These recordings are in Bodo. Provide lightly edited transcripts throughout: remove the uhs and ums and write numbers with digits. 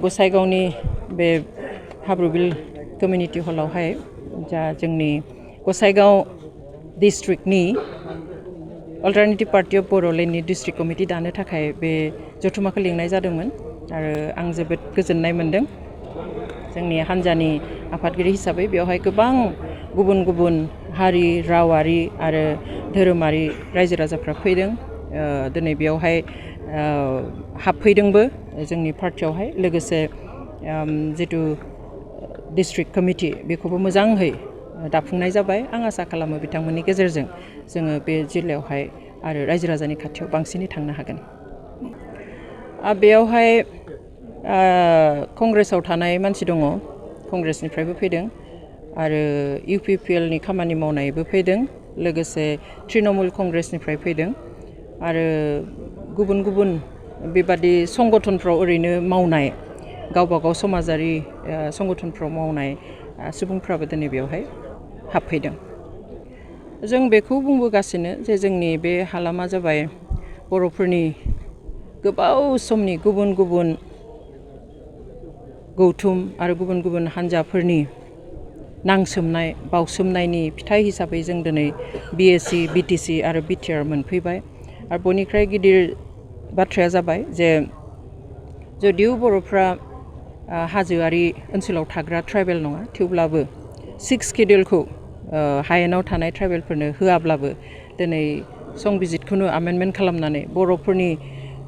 गसाइगावनि बे हाब्रुबिल कमिउनिटि हलावहाय जा जोंनि गसाइगाव डिस्ट्रिक्टनि अल्टारनेटिभ पार्टी अफ बर'लेण्डनि डिस्ट्रिक्ट कमिटि दानो थाखाय बे जथुम्माखौ लिंनाय जादोंमोन आरो आं जोबोद गोजोननाय मोन्दों। जोंनि हान्जानि आफादगिरि हिसाबै बेवहाय गोबां गुबुन गुबुन हारि रावारि आरो धोरोमारि रायजो राजाफ्रा फैदों। दिनै बेवहाय हाबफैदोंबो जोंनि पार्टियावहाय लोगोसे जितु डिस्ट्रिक्ट कमिटि बेखौबो मोजाङै दाफुंनाय जाबाय। आं आसा खालामो बिथांमोननि गेजेरजों जोङो बे जिल्लायावहाय आरो रायजो राजानि खाथियाव बांसिनै थांनो हागोन। बेयावहाय कंग्रेसाव थानाय मानसि दङ, कंग्रेसनिफ्रायबो फैदों आरो UPPL नि खामानि मावनायबो फैदों, लोगोसे तृणमूल कंग्रेसनिफ्राय फैदों आरो गुबुन गुबुन बेबादि संगठनफ्राव ओरैनो मावनाय गावबागाव समाजारि संगठनफ्राव मावनाय सुबुंफ्राबो दिनै बेवहाय हाबफैदों। जों बेखौ बुंबोगासिनो जे जोंनि बे हालामा जाबाय बर'फोरनि गोबाव समनि गुबुन गुबुन गौथुम आरो गुबुन गुबुन हान्जाफोरनि नांसोमनाय बावसोमनायनि फिथाइ हिसाबै जों दिनै BSc BTC आरो BTR मोनफैबाय। आरो बयनिख्रुइ गिदिर बाथ्राया जाबाय जे जदिव बर'फ्रा हाजोआरि ओनसोलाव थाग्रा ट्राइबेल नङा, थेवब्लाबो 6 शेड्युलखौ हायेनाव थानाय ट्राइबेलफोरनो होआब्लाबो दिनै संबिजितखौनो आमेन्डमेन्ट खालामनानै बर'फोरनि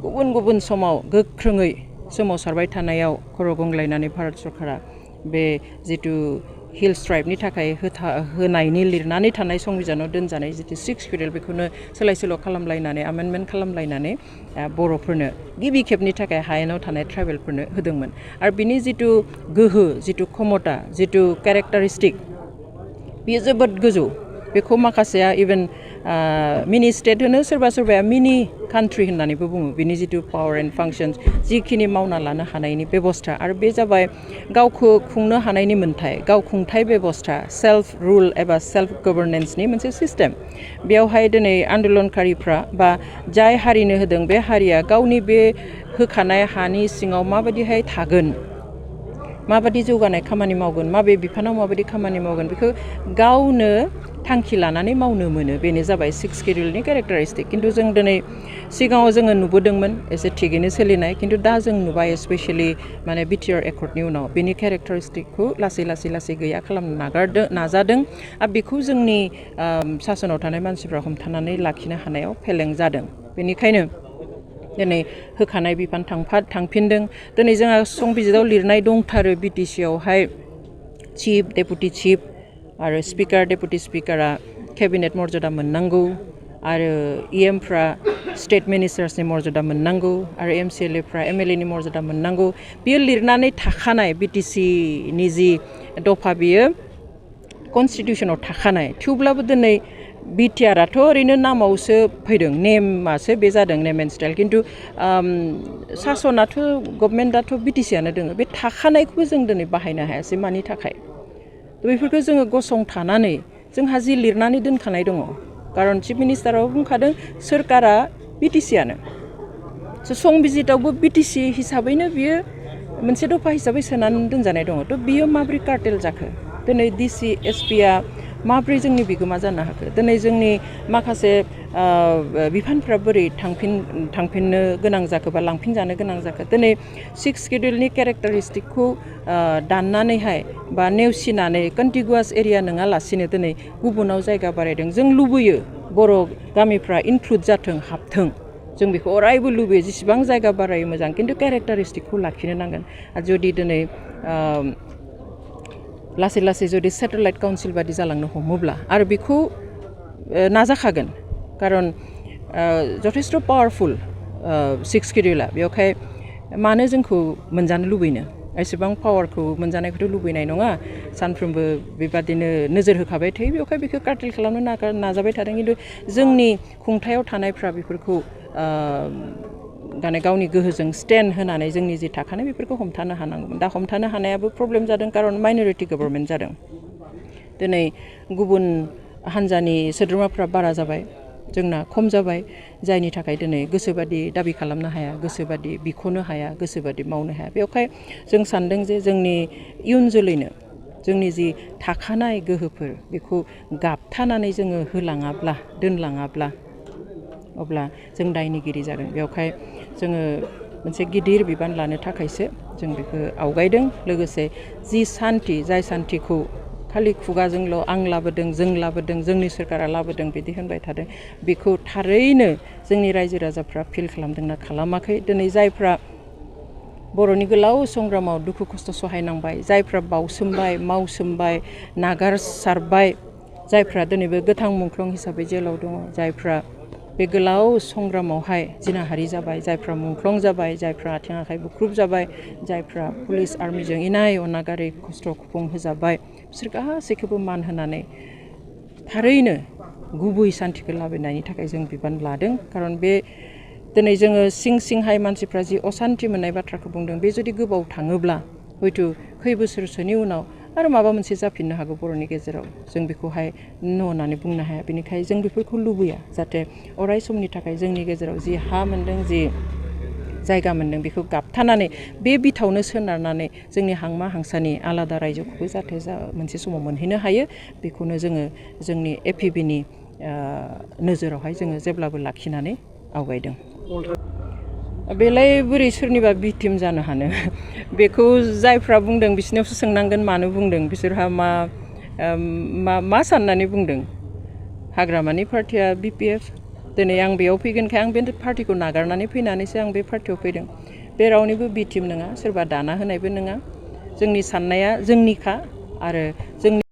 गुबुन गुबुन समाव गोख्रोङै सोमावसारबाय थानायाव खर' गंग्लायनानै भारत सरकारा बे जितु हिल्स ट्राइबनि थाखाय होनायनि लिरनानै थानाय संबिधानाव दोनजानाय जितु 6 शेड्युल बेखौनो सोलाय सोल' खालामलायनानै आमेन्डमेन्ट खालामलायनानै बर'फोरनो गिबि खेबनि थाखाय हायेनाव थानाय ट्राइबेलफोरनो होदोंमोन। आरो बिनि जितु गोहो, जितु क्षमता, जितु केरेक्टारिस्टिक बेयो जोबोद गोजौ। बेखौ माखासेया इभेन मिनि स्टेट होनो, सोरबा सोरबाया मिनि कान्ट्रि होननानैबो बुङो। बिनि जितु पावार एन्ड फांसन्स जिखिनि मावना लानो हानायनि बेबस्था आरो बे जाबाय गावखौ खुंनो हानायनि मोन्थाय, गाव खुंथाय बेबस्था, सेल्फ रुल एबा सेल्फ गभर्नेन्सनि मोनसे सिस्टेम। बेयावहाय दिनै आन्दलनकारिफ्रा बा जाय हारिनो होदों बे हारिया गावनि बे होखानाय हानि सिङाव माबायदिहाय थागोन, माबायदि जौगानाय खामानि मावगोन, माबे बिफानाव माबायदि खामानि मावगोन बेखौ गावनो थांखि लानानै मावनो मोनो। बेनो जाबाय 6 शेड्युलनि केरेक्टारिस्टिक। खिन्थु जों दिनै सिगाङाव जोङो नुबोदोंमोन एसे थिगैनो सोलिनाय, खिन्थु दा जों नुबाय स्पेसियेलि माने BTR एकर्डनि उनाव बेनि केरेक्टारिस्टिकखौ लासै लासै लासै गैया खालामनो नाजादों आरो बेखौ जोंनि सासनाव थानाय मानसिफ्रा हमथानानै लाखिनो हानायाव फेलें जादों। बेनिखायनो दिनै होखानाय बिफान थांफिनदों। दिनै जोंहा संबिजिताव लिरनाय दंथारो BTC आवहाय चिफ, डेपुटि चिफ आरो स्पिकार, डेपुटि स्पिकारा केबिनेट मर्यादा मोननांगौ आरो EMफ्रा स्टेट मिनिस्टार्सनि मर्यादा मोननांगौ आरो MCLAफ्रा MLAनि मर्यादा मोननांगौ। बेयो लिरनानै थाखानाय BTCनि जि दफा बेयो कनस्टिटिउसनाव थाखानाय। थेवब्लाबो दिनै BTRआथ' ओरैनो नामावसो फैदों, नेमासो बे जादों, नेम एन्ड स्टाइल। खिन्थु सासनाथ' गभर्नमेन्टआथ' BTCआनो दङ। बे थाखानायखौबो जों दिनै बाहायनो हायासै मानि थाखाय? बेफोरखौ जोङो गसंथानानै जोंहा जि लिरनानै दोनखानाय दङ, खारन चिफ मिनिस्टाराबो बुंखादों सोरखारा BTCआनो। संबिजितावबो BTC हिसाबैनो बियो मोनसे दफा हिसाबै सोनानै दोनजानाय दङ। थ' बियो माब्रै कार्टेल जाखो? दिनै DC SPआ माब्रै जोंनि बिगोमा जानो हाखो? दिनै जोंनि माखासे बिफानफ्रा बोरै थांफिननो गोनां जाखो बा लांफिनजानो गोनां जाखो? दिनै 6 शेड्युलनि केरेक्टारिस्टिकखौ दाननानैहाय बा नेवसिनानै कन्टिगुवास एरिया नङालासिनो दिनै गुबुनाव जायगा बारायदों। जों लुबैयो बर' गामिफ्रा इनक्लुड जाथों, हाबथों। जों बेखौ अरायबो लुबैयो, जेसेबां जायगा बारायो मोजां, खिन्थु केरेक्टारिस्टिकखौ लाखिनो नांगोन। आरो जुदि दिनै लासै लासै जुदि सेटेलाइट काउन्सिल बादि जालांनो हमोब्ला आरो बेखौ नाजाखागोन, खारन जथेस्थ' पावारफुल 6 शेड्युला। बेवहाय मानो जोंखौ मोनजानो लुबैनो? एसेबां पावारखौ मोनजानायखौथ' लुबैनाय नङा। सानफ्रोमबो बेबादिनो नोजोर होखाबाय थायो, बेवहाय बेखौ कार्टेल खालामनो नाजाबाय थादों। खिन्थु जोंनि खुंथायाव थानायफ्रा बेफोरखौ माने गावनि गोहोजों स्टेन्ड होनानै जोंनि जि थाखानाय बेफोरखौ हमथानो हानांगौमोन। दा हमथानो हानायाबो प्रब्लेम जादों, खारन माइनरिटि गभर्नमेन्ट जादों। दिनै गुबुन हान्जानि सोद्रोमाफ्रा बारा जाबाय जोंना खम जाबाय जायनि थाखाय दिनै गोसोबादि दाबि खालामनो हाया गोसोबादि बिख'नो हाया गोसोबादि मावनो हाया बेवहाय जों सानदों जे जोंनि इयुन जोलैनो जोंनि जि थाखानाय गोहोफोर बेखौ गाबथानानै जोङो होलाङाब्ला दोनलाङाब्ला अब्ला जों दायनिगिरि जागोन बेवहाय जोङो मोनसे गिदिर बिबान लानो थाखायसो जों बेखौ आवगायदों लोगोसे जि सान्थि जाय सान्थिखौ खालि खुगाजोंल' आं लाबोदों जों लाबोदों जोंनि सोरखारा लाबोदों बिदि होनबाय थादों बेखौ थारैनो जोंनि रायजो राजाफ्रा फिल खालामदोंना खालामाखै दिनै जायफ्रा बर'नि गोलाव संग्रामाव दुखु खस्थ' सहायनांबाय जायफ्रा बावसोमबाय मावसोमबाय नागारसारबाय जायफ्रा दिनैबो गोथां मुंख्लं हिसाबै जेलाव दङ जायफ्रा बे गोलाव संग्रामावहाय जिनाहारि जाबाय जायफ्रा मुंख्लं जाबाय जायफ्रा आथिं आखाइ बुख्रुब जाबाय जायफ्रा पुलिस आर्मिजों इनाय अनागारै खस्थ' खुफुं होजाबाय बिसोर गासैखौबो मान होनानै थारैनो गुबै सान्थिखौ लाबोनायनि थाखाय जों बिबान लादों खारन बे दिनै जोङो सिंहाय मानसिफ्रा जि असान्थि मोननाय बाथ्राखौ बुंदों बे जुदि गोबाव थाङोब्ला हयथ' खै बोसोरसोनि उनाव आरो माबा मोनसे जाफिननो हागौ बर'नि गेजेराव जों बेखौहाय होननानै बुंनो हाया बेनिखायनो जों बेफोरखौ लुबैया जाहाथे अराय समनि थाखाय जोंनि गेजेराव जि हा मोन्दों जि जायगा मोन्दों बेखौ गाबथानानै बे बिथावनो सोनारनानै जोंनि हांमा हांसानि आलादा रायजोखौबो जाहाथे मोनसे समाव मोनहैनो हायो बेखौनो जोङो जोंनि एपिबिनि नोजोरावहाय जोङो जेब्लाबो लाखिनानै आवगायदों बेलाय बोरै सोरनिबा भिक्टिम जानो हानो बेखौ जायफ्रा बुंदों बिसोरनियावसो सोंनांगोन मानो बुंदों बिसोरहा मा साननानै बुंदों हाग्रामानि पार्टिया BPF दिनै आं बेयाव फैगोनखाय आं बे पार्टिखौ नागारनानै फैनानैसो आं बे पार्टियाव फैदों बे रावनिबो भिक्टिम नङा सोरबा दाना होनायबो नङा जोंनि साननाया जोंनिखा आरो जोंनि